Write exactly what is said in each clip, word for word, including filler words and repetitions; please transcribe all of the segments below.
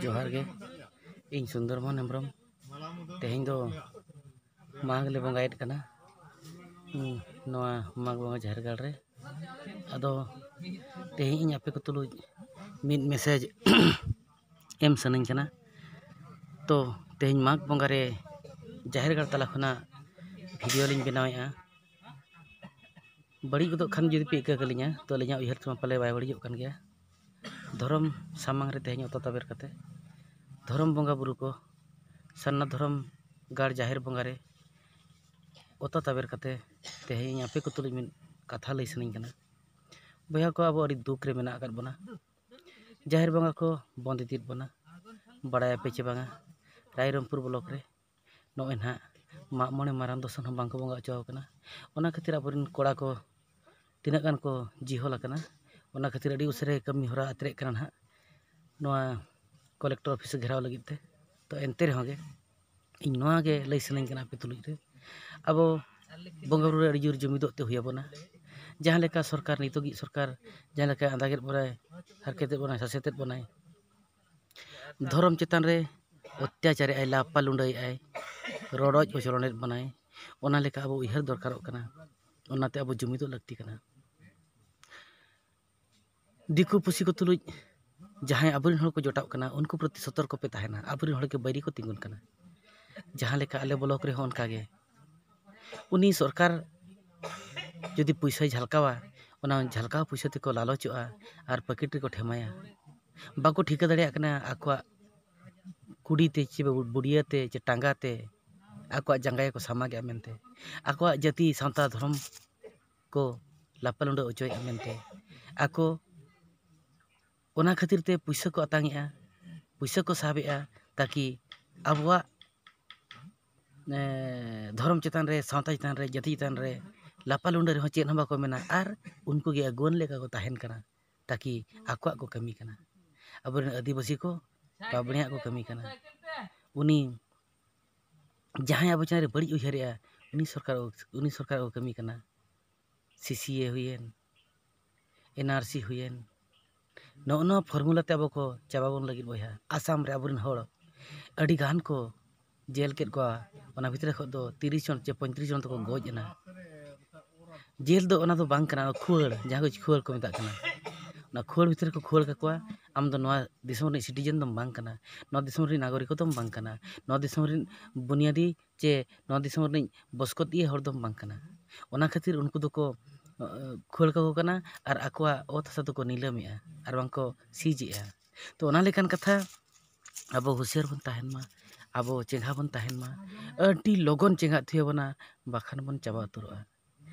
ᱡᱚᱦᱟᱨ ᱜᱮ, ᱤᱧ ᱥᱩᱱᱫᱚᱨ ᱢᱳᱦᱚᱱ ᱦᱮᱢᱵᱨᱚᱢ᱾ ᱛᱮᱦᱮᱧ ᱫᱚ ᱢᱟᱜᱽ ᱞᱮ ᱵᱚᱸᱜᱟᱭᱮᱫ ᱠᱟᱱᱟ, ᱦᱩᱸ, ᱱᱚᱣᱟ ᱢᱟᱜᱽ ᱵᱚᱸᱜᱟ ᱡᱟᱦᱮᱨ ᱜᱟᱲ ᱨᱮ᱾ ᱟᱫᱚ ᱛᱮᱦᱮᱧ ᱤᱧ ᱟᱯᱮ ᱠᱚ ᱛᱩᱞᱩᱡ ᱢᱤᱫ ᱢᱮᱥᱮᱡᱽ ᱮᱢ ᱥᱟᱱᱟᱧ ᱠᱟᱱᱟ᱾ ᱛᱚ ᱛᱮᱦᱮᱧ ᱢᱟᱜᱽ ᱵᱚᱸᱜᱟ ᱨᱮ ᱡᱟᱦᱮᱨ ᱜᱟᱲ ᱛᱟᱞᱟ ᱠᱷᱚᱱᱟᱜ ᱵᱷᱤᱰᱤᱭᱳ ᱞᱤᱧ ᱵᱮᱱᱟᱣᱮᱫᱼᱟ᱾ ᱵᱟᱹᱲᱤᱡ ᱜᱚᱫᱚᱜ ᱠᱷᱟᱱ ᱡᱩᱫᱤ ᱯᱮ ᱤᱠᱟᱹ ᱠᱟᱹᱞᱤᱧᱟ, ᱛᱚ ᱟᱹᱞᱤᱧᱟᱜ ᱩᱭᱦᱟᱹᱨ ᱛᱮᱢᱟ ᱯᱟᱞᱮ ᱵᱟᱭ ᱵᱟᱹᱲᱤᱡᱚᱜ ᱠᱟᱱ ᱜᱮᱭᱟ᱾ ᱫᱷᱚᱨᱚᱢ ᱥᱟᱢᱟᱝ ᱨᱮ ᱛᱮᱦᱮᱧ ᱚᱛᱟ ᱛᱟᱵᱮᱨ ᱠᱟᱛᱮ, ᱫᱷᱚᱨᱚᱢ ᱵᱚᱸᱜᱟ ᱵᱩᱨᱩ ᱠᱚ, ᱥᱟᱨᱱᱟ ᱫᱷᱚᱨᱚᱢ ᱜᱟᱲ ᱡᱟᱦᱮᱨ ᱵᱚᱸᱜᱟ ᱨᱮ ᱚᱛᱟ ᱛᱟᱵᱮᱨ ᱠᱟᱛᱮ, ᱛᱮᱦᱮᱧ ᱟᱯᱮ ᱠᱚ ᱛᱩᱞᱩᱡ ᱢᱤᱫ ᱠᱟᱛᱷᱟ ᱞᱟᱹᱭ ᱥᱟᱱᱟᱧ ᱠᱟᱱᱟ᱾ ᱵᱚᱭᱦᱟ ᱠᱚ, ᱟᱵᱚ ᱟᱹᱰᱤ ᱫᱩᱠ ᱨᱮ ᱢᱮᱱᱟᱜ ᱟᱠᱟᱫ ᱵᱚᱱᱟ᱾ ᱡᱟᱦᱮᱨ ᱵᱚᱸᱜᱟ ᱠᱚ ᱵᱚᱱᱫ ᱤᱫᱤᱭᱮᱫ ᱵᱚᱱᱟ᱾ ᱵᱟᱲᱟᱭᱟᱯᱮ ᱪᱮ ᱵᱟᱝᱟ, ᱨᱟᱭᱨᱚᱝᱯᱩᱨ ᱵᱞᱚᱠ ᱨᱮ ᱱᱚᱜᱼᱚᱭ ᱱᱟᱦᱟᱜ ᱢᱟᱜ ᱢᱚᱬᱮ ᱢᱟᱨᱟᱝ ᱫᱚᱥᱚᱱ ᱦᱚᱸ ᱵᱟᱝᱠᱚ ᱵᱚᱸᱜᱟ ᱦᱚᱪᱚ ᱟᱠᱟᱱᱟ᱾ ᱚᱱᱟ ᱠᱷᱟᱹᱛᱤᱨ ᱟᱵᱚᱨᱮᱱ ᱠᱚᱲᱟ ᱠᱚ ᱛᱤᱱᱟᱹᱜ ᱜᱟᱱ ᱠᱚ ᱡᱤᱦᱚᱞ ᱟᱠᱟᱱᱟ, ᱚᱱᱟ ᱠᱷᱟᱹᱛᱤᱨ ᱟᱹᱰᱤ ᱩᱥᱟᱹᱨᱟ ᱠᱟᱹᱢᱤ ᱦᱚᱨᱟ ᱟᱛᱨᱮᱜ ᱠᱟᱱᱟ ᱱᱟᱦᱟᱜ ᱱᱚᱣᱟ ᱠᱚᱞᱮᱠᱴᱚᱨ ᱚᱯᱷᱤᱥ ᱜᱷᱮᱨᱟᱣ ᱞᱟᱹᱜᱤᱫ ᱛᱮ᱾ ᱛᱚ ᱮᱱᱛᱮ ᱨᱮᱦᱚᱸ ᱜᱮ ᱤᱧ ᱱᱚᱣᱟ ᱜᱮ ᱞᱟᱹᱭ ᱥᱟᱱᱟᱧ ᱠᱟᱱᱟ ᱟᱯᱮ ᱛᱩᱞᱩᱡ ᱨᱮ, ᱟᱵᱚ ᱵᱚᱸᱜᱟ ᱵᱩᱨᱩ ᱨᱮ ᱟᱹᱰᱤ ᱡᱳᱨ ᱡᱩᱢᱤᱫᱚᱜ ᱛᱮ ᱦᱩᱭ ᱟᱵᱚᱱᱟ᱾ ᱡᱟᱦᱟᱸ ᱞᱮᱠᱟ ᱥᱚᱨᱠᱟᱨ, ᱱᱤᱛᱚᱜᱤᱡ ᱥᱚᱨᱠᱟᱨ ᱡᱟᱦᱟᱸ ᱞᱮᱠᱟᱭ ᱟᱸᱫᱟᱜᱮᱫ ᱵᱚᱱᱟᱭ, ᱦᱟᱨᱠᱮᱛᱮᱫ ᱵᱚᱱᱟᱭ, ᱥᱟᱥᱮᱛᱮᱫ ᱵᱚᱱᱟᱭ, ᱫᱷᱚᱨᱚᱢ ᱪᱮᱛᱟᱱ ᱨᱮ ᱚᱛᱛᱟᱪᱟᱨᱮᱜᱼᱟᱭ, ᱞᱟᱯᱟ ᱞᱩᱸᱰᱟᱹᱭᱮᱜᱼᱟᱭ, ᱨᱚᱰᱚᱡ ᱠᱚᱪᱞᱚᱱᱮᱫ ᱵᱚᱱᱟᱭ, ᱚᱱᱟ ᱞᱮᱠᱟ ᱟᱵᱚ ᱩᱭᱦᱟᱹᱨ ᱫᱚᱨᱠᱟᱨᱚᱜ ᱠᱟᱱᱟ᱾ ᱚᱱᱟᱛᱮ ᱟᱵᱚ ᱡᱩᱢᱤᱫᱚᱜ ᱞᱟᱹᱠᱛᱤ ᱠᱟᱱᱟ᱾ ᱫᱤᱠᱩ ᱯᱩᱥᱤ ᱠᱚ ᱛᱩᱞᱩᱡ ᱡᱟᱦᱟᱸᱭ ᱟᱵᱚᱨᱮᱱ ᱦᱚᱲ ᱠᱚ ᱡᱚᱴᱟᱣᱜ ᱠᱟᱱᱟ, ᱩᱱᱠᱩ ᱯᱨᱚᱛᱤ ᱥᱚᱛᱚᱨᱠᱚ ᱯᱮ ᱛᱟᱦᱮᱱᱟ᱾ ᱟᱵᱚᱨᱮᱱ ᱦᱚᱲ ᱜᱮ ᱵᱟᱹᱭᱨᱤ ᱠᱚ ᱛᱤᱸᱜᱩᱱ ᱠᱟᱱᱟ᱾ ᱡᱟᱦᱟᱸ ᱞᱮᱠᱟ ᱟᱞᱮ ᱵᱞᱚᱠ ᱨᱮᱦᱚᱸ ᱚᱱᱠᱟ ᱜᱮ, ᱩᱱᱤ ᱥᱚᱨᱠᱟᱨ ᱡᱩᱫᱤ ᱯᱩᱭᱥᱟᱹᱭ ᱡᱷᱟᱞᱠᱟᱣᱟ, ᱚᱱᱟ ᱡᱷᱟᱞᱠᱟᱣ ᱯᱩᱭᱥᱟᱹ ᱛᱮᱠᱚ ᱞᱟᱞᱚᱪᱚᱜᱼᱟ ᱟᱨ ᱯᱟᱹᱠᱤᱴ ᱨᱮᱠᱚ ᱴᱷᱮᱢᱟᱭᱟ᱾ ᱵᱟᱠᱚ ᱴᱷᱤᱠᱟᱹ ᱫᱟᱲᱮᱭᱟᱜ ᱠᱟᱱᱟ ᱟᱠᱚᱣᱟᱜ ᱠᱩᱰᱤ ᱛᱮ ᱪᱮ ᱵᱩᱰᱤᱭᱟᱹ ᱛᱮ ᱪᱮ ᱴᱟᱸᱜᱟ ᱛᱮ ᱟᱠᱚᱣᱟᱜ ᱡᱟᱸᱜᱟ ᱜᱮᱠᱚ ᱥᱟᱢᱟᱜᱮᱜᱼᱟ ᱢᱮᱱᱛᱮ, ᱟᱠᱚᱣᱟᱜ ᱡᱟᱹᱛᱤ ᱥᱟᱶᱛᱟ ᱫᱷᱚᱨᱚᱢ ᱠᱚ ᱞᱟᱯᱟ ᱞᱩᱸᱰᱟᱹ ᱚᱪᱚᱭᱮᱫᱼᱟ ᱢᱮᱱᱛᱮ, ᱟᱠᱚ ᱚᱱᱟ ᱠᱷᱟᱹᱛᱤᱨ ᱛᱮ ᱯᱩᱭᱥᱟᱹ ᱠᱚ ᱟᱛᱟᱝᱮᱜᱼᱟ, ᱯᱩᱭᱥᱟᱹ ᱠᱚ ᱥᱟᱵᱮᱜᱼᱟ, ᱛᱟᱠᱤ ᱟᱵᱚᱣᱟᱜ, ᱮ, ᱫᱷᱚᱨᱚᱢ ᱪᱮᱛᱟᱱ ᱨᱮ, ᱥᱟᱶᱛᱟ ᱪᱮᱛᱟᱱ ᱨᱮ, ᱡᱟᱹᱛᱤ ᱪᱮᱛᱟᱱ ᱨᱮ ᱞᱟᱯᱟ ᱞᱩᱸᱰᱟᱹ ᱨᱮᱦᱚᱸ ᱪᱮᱫ ᱦᱚᱸ ᱵᱟᱠᱚ ᱢᱮᱱᱟ᱾ ᱟᱨ ᱩᱱᱠᱩ ᱜᱮ ᱟᱹᱜᱩᱣᱟᱹᱱ ᱞᱮᱠᱟ ᱠᱚ ᱛᱟᱦᱮᱱ ᱠᱟᱱᱟ, ᱛᱟᱠᱤ ᱟᱠᱚᱣᱟᱜ ᱠᱚ ᱠᱟᱹᱢᱤ ᱠᱟᱱᱟ᱾ ᱟᱵᱚᱨᱮᱱ ᱟᱹᱫᱤᱵᱟᱹᱥᱤ ᱠᱚ ᱵᱟᱵᱽᱲᱮᱭᱟᱜ ᱠᱚ ᱠᱟᱹᱢᱤ ᱠᱟᱱᱟ᱾ ᱩᱱᱤ ᱡᱟᱦᱟᱸᱭ ᱟᱵᱚ ᱪᱮᱛᱟᱱ ᱨᱮ ᱵᱟᱹᱲᱤᱡ ᱩᱭᱦᱟᱹᱨᱮᱜᱼᱟ, ᱩᱱᱤ ᱥᱚᱨᱠᱟᱨ, ᱩᱱᱤ ᱥᱚᱨᱠᱟᱨ ᱠᱚ ᱠᱟᱹᱢᱤ ᱠᱟᱱᱟ᱾ ᱥᱤ ᱥᱤ ᱮ ᱦᱩᱭᱮᱱ, ᱮᱱ ᱟᱨ ᱥᱤ ᱦᱩᱭᱮᱱ, ᱱᱚᱜᱼᱚ ᱱᱚᱣᱟ ᱯᱷᱚᱨᱢᱩᱞᱟ ᱛᱮ ᱟᱵᱚ ᱠᱚ ᱪᱟᱵᱟ ᱵᱚᱱ ᱞᱟᱹᱜᱤᱫ ᱵᱚᱭᱦᱟ᱾ ᱟᱥᱟᱢ ᱨᱮ ᱟᱵᱚᱨᱮᱱ ᱦᱚᱲ ᱟᱹᱰᱤ ᱜᱟᱱ ᱠᱚ ᱡᱮᱞ ᱠᱮᱫ ᱠᱚᱣᱟ, ᱚᱱᱟ ᱵᱷᱤᱛᱨᱤ ᱠᱷᱚᱱ ᱫᱚ ᱛᱤᱨᱤᱥ ᱡᱚᱱ ᱪᱮ ᱯᱚᱸᱭᱛᱨᱤᱥ ᱡᱚᱱ ᱫᱚᱠᱚ ᱜᱚᱡ ᱮᱱᱟ᱾ ᱡᱮᱞ ᱫᱚ ᱚᱱᱟ ᱫᱚ ᱵᱟᱝ ᱠᱟᱱᱟ, ᱚᱱᱟ ᱠᱷᱩᱣᱟᱹᱲ, ᱡᱟᱦᱟᱸ ᱠᱚ ᱠᱷᱩᱣᱟᱹᱲ ᱠᱚ ᱢᱮᱛᱟᱜ ᱠᱟᱱᱟ, ᱚᱱᱟ ᱠᱷᱩᱣᱟᱹᱲ ᱵᱷᱤᱛᱨᱤ ᱨᱮᱠᱚ ᱠᱷᱩᱣᱟᱹᱲ ᱠᱟᱠᱚᱣᱟ᱾ ᱟᱢ ᱫᱚ ᱱᱚᱣᱟ ᱫᱤᱥᱚᱢ ᱨᱤᱱᱤᱡ ᱥᱤᱴᱤᱡᱮᱱ ᱫᱚᱢ ᱵᱟᱝ ᱠᱟᱱᱟ, ᱱᱚᱣᱟ ᱫᱤᱥᱚᱢ ᱨᱤᱱᱤᱡ ᱱᱟᱜᱚᱨᱤᱠ ᱫᱚᱢ ᱵᱟᱝ ᱠᱟᱱᱟ, ᱱᱚᱣᱟ ᱫᱤᱥᱚᱢ ᱨᱤᱱ ᱵᱩᱱᱤᱭᱟᱫᱤ ᱪᱮ ᱱᱚᱣᱟ ᱫᱤᱥᱚᱢ ᱨᱤᱱᱤᱡ ᱵᱚᱥᱠᱚᱛᱤᱭᱟᱹ ᱦᱚᱲ ᱫᱚᱢ ᱵᱟᱝ ᱠᱟᱱᱟ᱾ ᱚᱱᱟ ᱠᱷᱟᱹᱛᱤᱨ ᱩᱱᱠᱩ ᱫᱚᱠᱚ ᱠᱷᱩᱣᱟᱹᱲ ᱠᱟᱠᱚ ᱠᱟᱱᱟ ᱟᱨ ᱟᱠᱚᱣᱟᱜ ᱚᱛ ᱦᱟᱥᱟ ᱫᱚᱠᱚ ᱱᱤᱞᱟᱹᱢᱮᱜᱼᱟ ᱟᱨ ᱵᱟᱝ ᱠᱚ ᱥᱤᱡᱽ ᱮᱜᱼᱟ᱾ ᱛᱚ, ᱚᱱᱟ ᱞᱮᱠᱟᱱ ᱠᱟᱛᱷᱟ, ᱟᱵᱚ ᱦᱩᱸᱥᱤᱭᱟᱹᱨ ᱵᱚᱱ ᱛᱟᱦᱮᱱ ᱢᱟ, ᱟᱵᱚ ᱪᱮᱸᱜᱷᱟ ᱵᱚᱱ ᱛᱟᱦᱮᱱ ᱢᱟ᱾ ᱟᱹᱰᱤ ᱞᱚᱜᱚᱱ ᱪᱮᱸᱜᱷᱟᱜ ᱛᱷᱩᱭ ᱟᱵᱚᱱᱟ, ᱵᱟᱠᱷᱟᱱ ᱵᱚᱱ ᱪᱟᱵᱟ ᱩᱛᱟᱹᱨᱚᱜᱼᱟ᱾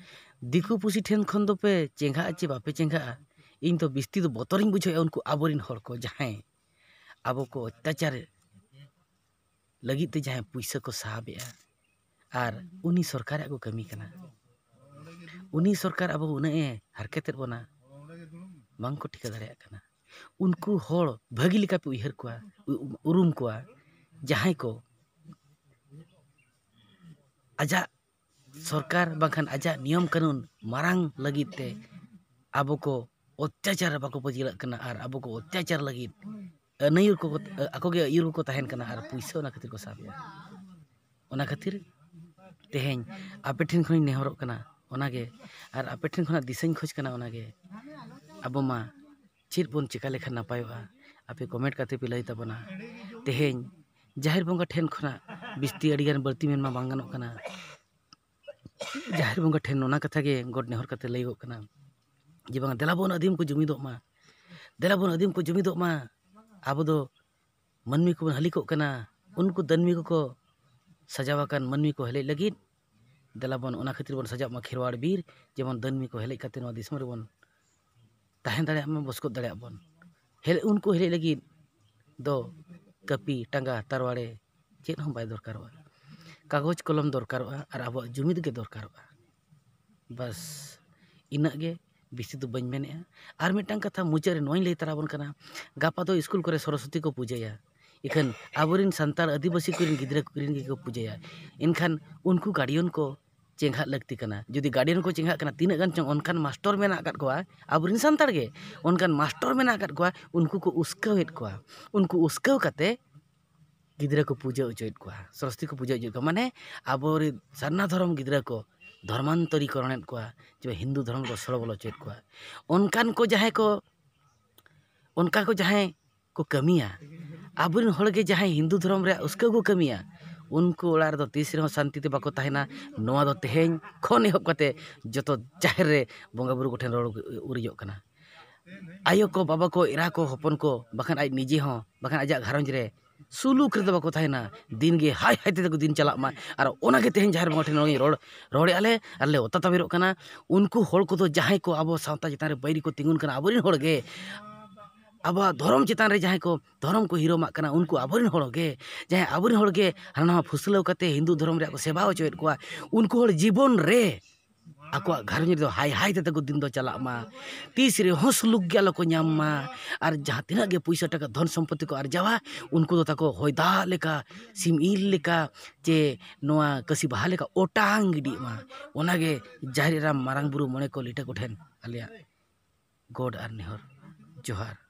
ᱫᱤᱠᱩ ᱯᱩᱥᱤ ᱴᱷᱮᱱ ᱠᱷᱚᱱ ᱫᱚᱯᱮ ᱪᱮᱸᱜᱷᱟᱜᱼᱟ ᱪᱮ ᱵᱟᱯᱮ ᱪᱮᱸᱜᱷᱟᱜᱼᱟ, ᱤᱧ ᱫᱚ ᱵᱤᱥᱛᱤ ᱫᱚ ᱵᱚᱛᱚᱨᱤᱧ ᱵᱩᱡᱷᱟᱹᱣᱮᱫᱼᱟ ᱩᱱᱠᱩ ᱟᱵᱚᱨᱮᱱ ᱦᱚᱲ ᱠᱚ, ᱡᱟᱦᱟᱸᱭ ᱟᱵᱚ ᱠᱚ ᱚᱛᱛᱟᱪᱟᱨ ᱞᱟᱹᱜᱤᱫ ᱛᱮ ᱡᱟᱦᱟᱸᱭ ᱯᱩᱭᱥᱟᱹ ᱠᱚ ᱥᱟᱵᱮᱜᱼᱟ, ᱟᱨ ᱩᱱᱤ ᱥᱚᱨᱠᱟᱨᱟᱜ ᱠᱚ ᱠᱟᱹᱢᱤ ᱠᱟᱱᱟ᱾ ᱩᱱᱤ ᱥᱚᱨᱠᱟᱨ ᱟᱵᱚ ᱩᱱᱟᱹᱜ ᱮ ᱦᱟᱨᱠᱮᱛᱮᱫ ᱵᱚᱱᱟ, ᱵᱟᱝ ᱠᱚ ᱴᱷᱤᱠᱟᱹ ᱫᱟᱲᱮᱭᱟᱜ ᱠᱟᱱᱟ᱾ ᱩᱱᱠᱩ ᱦᱚᱲ ᱵᱷᱟᱹᱜᱤ ᱞᱮᱠᱟ ᱯᱮ ᱩᱭᱦᱟᱹᱨ ᱠᱚᱣᱟ, ᱩ-, ᱩᱨᱩᱢ ᱠᱚᱣᱟ, ᱡᱟᱦᱟᱸᱭ ᱠᱚ ᱟᱡᱟᱜ ᱥᱚᱨᱠᱟᱨ ᱵᱟᱝᱠᱷᱟᱱ ᱟᱡᱟᱜ ᱱᱤᱭᱚᱢ ᱠᱟᱹᱱᱩᱱ ᱢᱟᱨᱟᱝ ᱞᱟᱹᱜᱤᱫ ᱛᱮ ᱟᱵᱚ ᱠᱚ ᱚᱛᱛᱟᱪᱟᱨ ᱨᱮ ᱵᱟᱠᱚ ᱯᱟᱹᱪᱷᱞᱟᱹᱜ ᱠᱟᱱᱟ ᱟᱨ ᱟᱵᱚ ᱠᱚ ᱚᱛᱛᱟᱪᱟᱨ ᱞᱟᱹᱜᱤᱫ ᱟᱹᱱᱟᱹᱭᱩᱨ ᱠᱚ, ᱟᱠᱚ ᱜᱮ ᱟᱹᱭᱩᱨ ᱠᱚ ᱛᱟᱦᱮᱱ ᱠᱟᱱᱟ ᱟᱨ ᱯᱩᱭᱥᱟᱹ ᱚᱱᱟ ᱠᱷᱟᱹᱛᱤᱨ ᱠᱚ ᱥᱟᱵᱮᱜᱼᱟ᱾ ᱚᱱᱟ ᱠᱷᱟᱹᱛᱤᱨ ᱛᱮᱦᱮᱧ ᱟᱯᱮ ᱴᱷᱮᱱ ᱠᱷᱚᱱᱤᱧ ᱱᱮᱦᱚᱨᱚᱜ ᱠᱟᱱᱟ ᱚᱱᱟᱜᱮ, ᱟᱨ ᱟᱯᱮ ᱴᱷᱮᱱ ᱠᱷᱚᱱᱟᱜ ᱫᱤᱥᱟᱹᱧ ᱠᱷᱚᱡᱽ ᱠᱟᱱᱟ ᱚᱱᱟᱜᱮ, ᱟᱵᱚ ᱢᱟ ᱪᱮᱫ ᱵᱚᱱ ᱪᱮᱠᱟ ᱞᱮᱠᱷᱟᱱ ᱱᱟᱯᱟᱭᱚᱜᱼᱟ? ᱟᱯᱮ comment ᱠᱟᱛᱮ ᱯᱮ ᱞᱟᱹᱭ ᱛᱟᱵᱚᱱᱟ᱾ ᱛᱮᱦᱮᱧ ᱡᱟᱦᱮᱨ ᱵᱚᱸᱜᱟ ᱴᱷᱮᱱ ᱠᱷᱚᱱᱟᱜ ᱵᱤᱥᱛᱤ ᱟᱹᱰᱤᱜᱟᱱ ᱵᱟᱹᱲᱛᱤ ᱢᱮᱱ ᱢᱟ ᱵᱟᱝ ᱜᱟᱱᱚᱜ ᱠᱟᱱᱟ᱾ ᱡᱟᱦᱮᱨ ᱵᱚᱸᱜᱟ ᱴᱷᱮᱱ ᱚᱱᱟ ᱠᱟᱛᱷᱟ ᱜᱮ ᱜᱚᱰ ᱱᱮᱦᱚᱨ ᱠᱟᱛᱮ ᱞᱟᱹᱭᱚᱜ ᱠᱟᱱᱟ ᱡᱮ, ᱵᱟᱝ, ᱫᱮᱞᱟ ᱵᱚᱱ ᱟᱹᱫᱤᱢ ᱠᱚ ᱡᱩᱢᱤᱫᱚᱜ ᱢᱟ, ᱫᱮᱞᱟ ᱵᱚᱱ ᱟᱹᱫᱤᱢ ᱠᱚ ᱡᱩᱢᱤᱫᱚᱜ ᱢᱟ᱾ ᱟᱵᱚ ᱫᱚ ᱢᱟᱹᱱᱢᱤ ᱠᱚᱵᱚᱱ ᱦᱟᱹᱞᱤᱠᱚᱜ ᱠᱟᱱᱟ, ᱩᱱᱠᱩ ᱫᱟᱹᱱᱢᱤ ᱠᱚᱠᱚ ᱥᱟᱡᱟᱣ ᱟᱠᱟᱱ ᱢᱟᱹᱱᱢᱤ ᱠᱚ ᱦᱮᱞᱮᱡ ᱞᱟᱹᱜᱤᱫ᱾ ᱫᱮᱞᱟ ᱵᱚᱱ ᱚᱱᱟ ᱠᱷᱟᱹᱛᱤᱨ ᱵᱚᱱ ᱥᱟᱡᱟᱜ ᱢᱟ ᱠᱷᱮᱨᱣᱟᱲ ᱵᱤᱨ, ᱡᱮᱢᱚᱱ ᱫᱟᱹᱱᱢᱤ ᱠᱚ ᱦᱮᱞᱮᱡ ᱠᱟᱛᱮ ᱱᱚᱣᱟ ᱫᱤᱥᱚᱢ ᱨᱮᱵᱚᱱ ᱛᱟᱦᱮᱸ ᱫᱟᱲᱮᱭᱟᱜ ᱢᱟ, ᱵᱚᱥᱠᱚᱛ ᱫᱟᱲᱮᱭᱟᱜ ᱵᱚᱱ᱾ ᱦᱮᱞ-, ᱩᱱᱠᱩ ᱦᱮᱞᱮᱡ ᱞᱟᱹᱜᱤᱫ ᱫᱚ ᱠᱟᱹᱯᱤ, ᱴᱟᱸᱜᱟ, ᱛᱟᱨᱣᱟᱲᱮ ᱪᱮᱫ ᱦᱚᱸ ᱵᱟᱭ ᱫᱚᱨᱠᱟᱨᱚᱜᱼᱟ᱾ ᱠᱟᱜᱚᱡᱽ ᱠᱚᱞᱚᱢ ᱫᱚᱨᱠᱟᱨᱚᱜᱼᱟ ᱟᱨ ᱟᱵᱚᱣᱟᱜ ᱡᱩᱢᱤᱫ ᱜᱮ ᱫᱚᱨᱠᱟᱨᱚᱜᱼᱟ᱾ ᱵᱟᱥ, ᱤᱱᱟᱹᱜ ᱜᱮ, ᱵᱮᱥᱤ ᱫᱚ ᱵᱟᱹᱧ ᱢᱮᱱᱮᱫᱼᱟ᱾ ᱟᱨ ᱢᱤᱫᱴᱟᱝ ᱠᱟᱛᱷᱟ ᱢᱩᱪᱟᱹᱫ ᱨᱮ ᱱᱚᱣᱟᱧ ᱞᱟᱹᱭ ᱛᱟᱨᱟ ᱟᱵᱚᱱ ᱠᱟᱱᱟ, ᱜᱟᱯᱟ ᱫᱚ ᱤᱥᱠᱩᱞ ᱠᱚᱨᱮ ᱥᱚᱨᱚᱥᱚᱛᱤ ᱠᱚ ᱯᱩᱡᱟᱹᱭᱟ᱾ ᱤᱠᱷᱟᱹᱱ ᱟᱵᱚᱨᱮᱱ ᱥᱟᱱᱛᱟᱲ ᱟᱹᱫᱤᱵᱟᱹᱥᱤ ᱠᱚᱨᱮᱱ ᱜᱤᱫᱽᱨᱟᱹ ᱠᱚᱨᱮᱱ ᱜᱮᱠᱚ ᱯᱩᱡᱟᱹᱭᱟ᱾ ᱮᱱᱠᱷᱟᱱ ᱩᱱᱠᱩ guardian ᱠᱚ ᱪᱮᱸᱜᱷᱟᱜ ᱞᱟᱹᱠᱛᱤ ᱠᱟᱱᱟ᱾ ᱡᱩᱫᱤ ᱜᱟᱨᱰᱤᱭᱟᱱ ᱠᱚ ᱪᱮᱸᱜᱷᱟᱜ ᱠᱟᱱᱟ, ᱛᱤᱱᱟᱹᱜ ᱜᱟᱱ ᱪᱚᱝ ᱚᱱᱠᱟᱱ ᱢᱟᱥᱴᱚᱨ ᱢᱮᱱᱟᱜ ᱟᱠᱟᱫ ᱠᱚᱣᱟ ᱟᱵᱚᱨᱮᱱ ᱥᱟᱱᱛᱟᱲ ᱜᱮ, ᱚᱱᱠᱟᱱ ᱢᱟᱥᱴᱚᱨ ᱢᱮᱱᱟᱜ ᱟᱠᱟᱫ ᱠᱚᱣᱟ, ᱩᱱᱠᱩ ᱠᱚ ᱩᱥᱠᱟᱹᱣᱮᱫ ᱠᱚᱣᱟ᱾ ᱩᱱᱠᱩ ᱩᱥᱠᱟᱹᱣ ᱠᱟᱛᱮ ᱜᱤᱫᱽᱨᱟᱹ ᱠᱚ ᱯᱩᱡᱟᱹ ᱦᱚᱪᱚᱭᱮᱫ ᱠᱚᱣᱟ, ᱥᱚᱨᱚᱥᱚᱛᱤ ᱠᱚ ᱯᱩᱡᱟᱹ ᱦᱚᱪᱚᱭᱮᱫ ᱠᱚᱣᱟ, ᱢᱟᱱᱮ ᱟᱵᱚᱨᱮᱱ ᱥᱟᱨᱱᱟ ᱫᱷᱚᱨᱚᱢ ᱜᱤᱫᱽᱨᱟᱹ ᱠᱚ ᱫᱷᱚᱨᱢᱟᱱᱛᱚᱨᱤᱠᱚᱨᱚᱱᱮᱫ ᱠᱚᱣᱟ, ᱡᱮ ᱦᱤᱱᱫᱩ ᱫᱷᱚᱨᱚᱢ ᱠᱚ ᱥᱚᱲᱚ ᱵᱚᱞᱚ ᱦᱚᱪᱚᱭᱮᱫ ᱠᱚᱣᱟ᱾ ᱚᱱᱠᱟᱱ ᱠᱚ ᱡᱟᱦᱟᱸᱭ ᱠᱚ, ᱚᱱᱠᱟ ᱠᱚ ᱡᱟᱦᱟᱸᱭ ᱠᱚ ᱠᱟᱹᱢᱤᱭᱟ, ᱟᱵᱚᱨᱮᱱ ᱦᱚᱲ ᱜᱮ ᱡᱟᱦᱟᱸᱭ ᱦᱤᱱᱫᱩ ᱫᱷᱚᱨᱚᱢ ᱨᱮᱭᱟᱜ ᱩᱥᱠᱟᱹᱣ ᱠᱚ ᱠᱟᱹᱢᱤᱭᱟ, ᱩᱱᱠᱩ ᱚᱲᱟᱜ ᱨᱮᱫᱚ ᱛᱤᱥ ᱨᱮᱦᱚᱸ ᱥᱟᱱᱛᱤ ᱛᱮ ᱵᱟᱠᱚ ᱛᱟᱦᱮᱱᱟ᱾ ᱱᱚᱣᱟ ᱫᱚ ᱛᱮᱦᱮᱧ ᱠᱷᱚᱱ ᱮᱦᱚᱵ ᱠᱟᱛᱮ ᱡᱚᱛᱚ ᱡᱟᱦᱮᱨ ᱨᱮ ᱵᱚᱸᱜᱟ ᱵᱩᱨᱩ ᱠᱚᱴᱷᱮᱱ ᱨᱚᱲ ᱩᱨᱤᱡᱚᱜ ᱠᱟᱱᱟ᱾ ᱟᱭᱳ ᱠᱚ, ᱵᱟᱵᱟ ᱠᱚ, ᱮᱨᱟ ᱠᱚ, ᱦᱚᱯᱚᱱ ᱠᱚ, ᱵᱟᱠᱷᱟᱱ ᱟᱡ ᱱᱤᱡᱮ ᱦᱚᱸ, ᱵᱟᱠᱷᱟᱱ ᱟᱡᱟᱜ ᱜᱷᱟᱨᱚᱸᱡᱽ ᱨᱮ ᱥᱩᱞᱩᱠ ᱨᱮᱫᱚ ᱵᱟᱠᱚ ᱛᱟᱦᱮᱱᱟ᱾ ᱫᱤᱱ ᱜᱮ ᱦᱟᱭ ᱦᱟᱭ ᱛᱮ ᱛᱟᱠᱚ ᱫᱤᱱ ᱪᱟᱞᱟᱜ ᱢᱟ᱾ ᱟᱨ ᱚᱱᱟ ᱜᱮ ᱛᱮᱦᱮᱧ ᱡᱟᱦᱮᱨ ᱵᱚᱸᱜᱟ ᱴᱷᱮᱱ ᱱᱚᱜᱼᱚᱭ ᱨᱚᱲ, ᱨᱚᱲᱮᱫᱼᱟ ᱞᱮ ᱟᱨ ᱞᱮ ᱚᱛᱟ ᱛᱟᱵᱮᱨᱚᱜ ᱠᱟᱱᱟ᱾ ᱩᱱᱠᱩ ᱦᱚᱲ ᱠᱚᱫᱚ ᱡᱟᱦᱟᱸᱭ ᱠᱚ ᱟᱵᱚ ᱥᱟᱶᱛᱟ ᱪᱮᱛᱟᱱ ᱨᱮ ᱵᱟᱹᱭᱨᱤ ᱠᱚ ᱛᱤᱸᱜᱩᱱ ᱠᱟᱱᱟ, ᱟᱵᱚᱨᱮᱱ ᱦᱚᱲ ᱜᱮ ᱟᱵᱚᱣᱟᱜ ᱫᱷᱚᱨᱚᱢ ᱪᱮᱛᱟᱱ ᱨᱮ ᱡᱟᱦᱟᱸᱭ ᱠᱚ ᱫᱷᱚᱨᱚᱢ ᱠᱚ ᱦᱤᱨᱚᱢᱟᱜ ᱠᱟᱱᱟ, ᱩᱱᱠᱩ ᱟᱵᱚᱨᱮᱱ ᱦᱚᱲ ᱜᱮ, ᱡᱟᱦᱟᱸᱭ ᱟᱵᱚᱨᱮᱱ ᱦᱚᱲ ᱜᱮ ᱦᱟᱱᱟ ᱱᱟᱣᱟ ᱯᱷᱩᱥᱞᱟᱹᱣ ᱠᱟᱛᱮ ᱦᱤᱱᱫᱩ ᱫᱷᱚᱨᱚᱢ ᱨᱮᱭᱟᱜ ᱠᱚ ᱥᱮᱵᱟ ᱦᱚᱪᱚᱭᱮᱫ ᱠᱚᱣᱟ, ᱩᱱᱠᱩ ᱦᱚᱲ ᱡᱤᱵᱚᱱ ᱨᱮ ᱟᱠᱚᱣᱟᱜ ᱜᱷᱟᱨᱚᱸᱡᱽ ᱨᱮᱫᱚ ᱦᱟᱭ ᱦᱟᱭ ᱛᱮ ᱛᱟᱠᱚ ᱫᱤᱱ ᱫᱚ ᱪᱟᱞᱟᱜ ᱢᱟ, ᱛᱤᱥ ᱨᱮᱦᱚᱸ ᱥᱩᱞᱩᱠ ᱜᱮ ᱟᱞᱚ ᱠᱚ ᱧᱟᱢ ᱢᱟ᱾ ᱟᱨ ᱡᱟᱦᱟᱸ ᱛᱤᱱᱟᱹᱜ ᱜᱮ ᱯᱩᱭᱥᱟᱹ ᱴᱟᱠᱟ ᱫᱷᱚᱱ ᱥᱚᱢᱯᱚᱛᱤ ᱠᱚ ᱟᱨᱡᱟᱣᱟ, ᱩᱱᱠᱩ ᱫᱚ ᱛᱟᱠᱚ ᱦᱚᱭ ᱫᱟᱜ ᱞᱮᱠᱟ, ᱥᱤᱢ ᱤᱞ ᱞᱮᱠᱟ, ᱪᱮ ᱱᱚᱣᱟ ᱠᱟᱹᱥᱤ ᱵᱟᱦᱟ ᱞᱮᱠᱟ ᱚᱴᱟᱝ ᱜᱤᱰᱤᱜ ᱢᱟ᱾ ᱚᱱᱟᱜᱮ ᱡᱟᱦᱮᱨ ᱮᱨᱟ, ᱢᱟᱨᱟᱝ ᱵᱩᱨᱩ, ᱢᱚᱬᱮ ᱠᱚ ᱞᱤᱴᱟᱹ ᱠᱚᱴᱷᱮᱱ ᱟᱞᱮᱭᱟᱜ ᱜᱚᱰ ᱟᱨ ᱱᱮᱦᱚᱨ᱾ ᱡᱚᱦᱟᱨ᱾